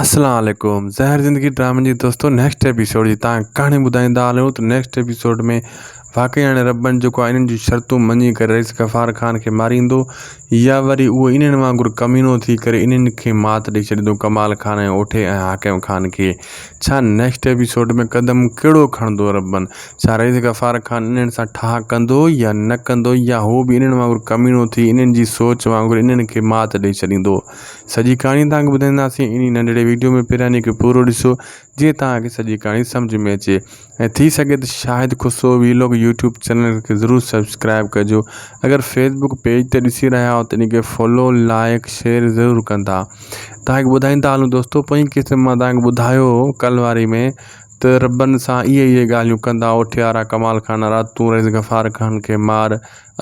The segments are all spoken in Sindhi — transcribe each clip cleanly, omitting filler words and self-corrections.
اسلام عليڪم زهر زندگي ڊرامي جي دوستو نيڪسٽ ايپيسوڊ جي تان ڪهاڻي ٻڌائيندا هلون ته نيڪسٽ ايپيسوڊ ۾ واقعي هاڻي ربن جيڪو آهي انهن جون شرطون مڃي ڪري رئيس غفار خان کي ماريندو يا وري اهو انهن وانگر ڪمينو ٿي ڪري انهن کي مات ڏئي ڇڏيندو ڪمال خان ۽ اوٺي ۽ حاڪم خان کي ڇا نيڪسٽ ايپيسوڊ ۾ قدم ڪهڙو کڻندو ربن ڇا رئيس غفار خان انهن سان ٺاهه ڪندو يا نه ڪندو يا هو به انهن وانگر ڪمينو ٿي انهن جي سوچ وانگر انهن کي مات ڏئي ڇڏيندو سڄي ڪهاڻي توهان کي ٻڌائينداسين انهي ننڍڙي ويڊيو ۾ پهريان انهي کي پورو ڏسو جيئن توهان کي سڄي ڪهاڻي سمجهه ۾ اچي ۽ ٿي سگهي ته شاهد خسرو ويلاگ يوٽيوب چينل کي ضرور سبسڪرائب ڪجو اگر فيسبوڪ پيج تي ڏسي رهيا آهيو ته انهي کي فالو لائڪ شيئر ضرور ڪندا توهان کي ٻڌائيندا هلون دوستو پوئين قسط ۾ مان توهان کي ٻڌايو هو ڪل واري ۾ ته ربن سان اهي اهي ڳالهيون ڪندا اوٺيارا ڪمال خان را تون رئيس غفار خان کي مار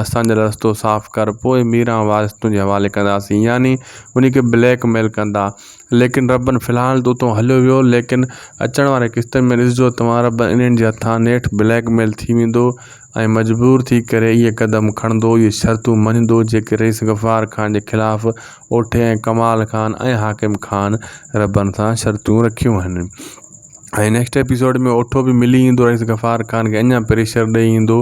اسان جو رستو صاف ڪر پوء ميران وارث تنهنجي حوالي ڪنداسين يعني انهي کي بليڪ ميل ڪندا ليڪن ربن في الحال ته اتو هليو ويو ليڪن اچڻ واري قسطن ۾ ڏسجو توهان ربن انهن جي هٿان نيٺ بليڪ ميل ٿي ويندو ۽ مجبور ٿي ڪري اهي قدم کڻندو اهي شرطون مڃندو جيڪي رئيس غفار خان جي خلاف اوٺي ۽ ڪمال خان ۽ حاڪم خان ربن سان شرطون رکيون آهن. ۽ نيڪسٽ ايپيسوڊ ۾ اوٺو به ملي ايندو رئيس غفار خان کي اڃا پريشر ڏئي ايندو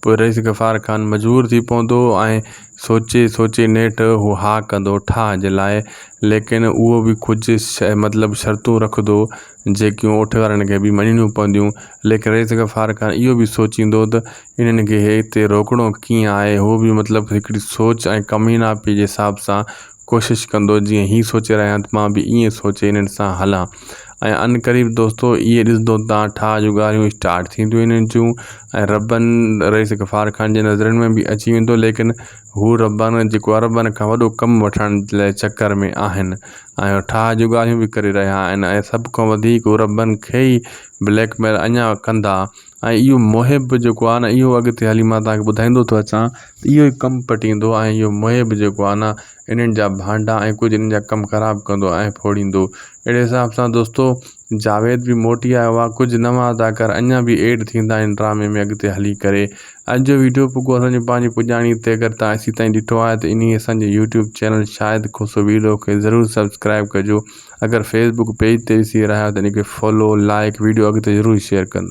پوء رئيس غفار خان مجبور ٿي پوندو ۽ سوچي سوچي نيٺ هو ها ڪندو ٺاهه جي لاء ليڪن اهو به ڪجهه مطلب شرطون رکندو جيڪيون اوٺي وارن کي به مڃڻيون پونديون ليڪن رئيس غفار خان اهو به سوچيندو ته انهن کي هتي روڪڻو ڪيئن آهي هو به مطلب هڪڙي سوچ ۽ ڪميناپي جي حساب سان ڪوشش ڪندو جيئن هي سوچي رهيا آهن ته مان به ائين سوچي انهن سان هلان ۽ عنقريب دوستو اهي ڏسندو تان ٺاهه جون ڳالهيون اسٽارٽ ٿينديون انهن جون ۽ ربن رئيس غفار خان جي نظرن ۾ به اچي ويندو ليڪن هو ربن جيڪو عربن کان وڏو ڪم وٺڻ لاء چڪر ۾ آهن ۽ ٺاهه جون ڳالهيون به ڪري رهيا آهن ۽ سڀ کان وڌيڪ هو ربن کي ئي بليڪ ميل اڃا ڪندا ۽ اهو محب جيڪو آهي نه اهو اڳتي هلي مان توهان کي ٻڌائيندو ٿو اچان ته اهو ئي ڪم پٽيندو ۽ اهو محب جيڪو آهي نه انهن جا ڀانڊا ۽ ڪجهه انهن جا ڪم خراب ڪندو ۽ ڦوڙيندو اهڙي حساب سان دوستو جاويد به موٽي آيو آهي ڪجهه نوان اداڪار اڃا به ايڊ ٿيندا آهن ڊرامي ۾ اڳتي هلي ڪري اڄ جو ويڊيو پڳو اسان جو پنهنجي پڄاڻي تي اگر توهان اسي تائين ڏٺو آهي ته انهي اسان جي YouTube channel Shahid Khoso vlog کي ضرور سبسڪرائب ڪجو اگر فيس بڪ پيج تي ڏسي رهيا آهيو ته ان کي فالو لائڪ ويڊيو اڳتي ضرور شيئر ڪندا.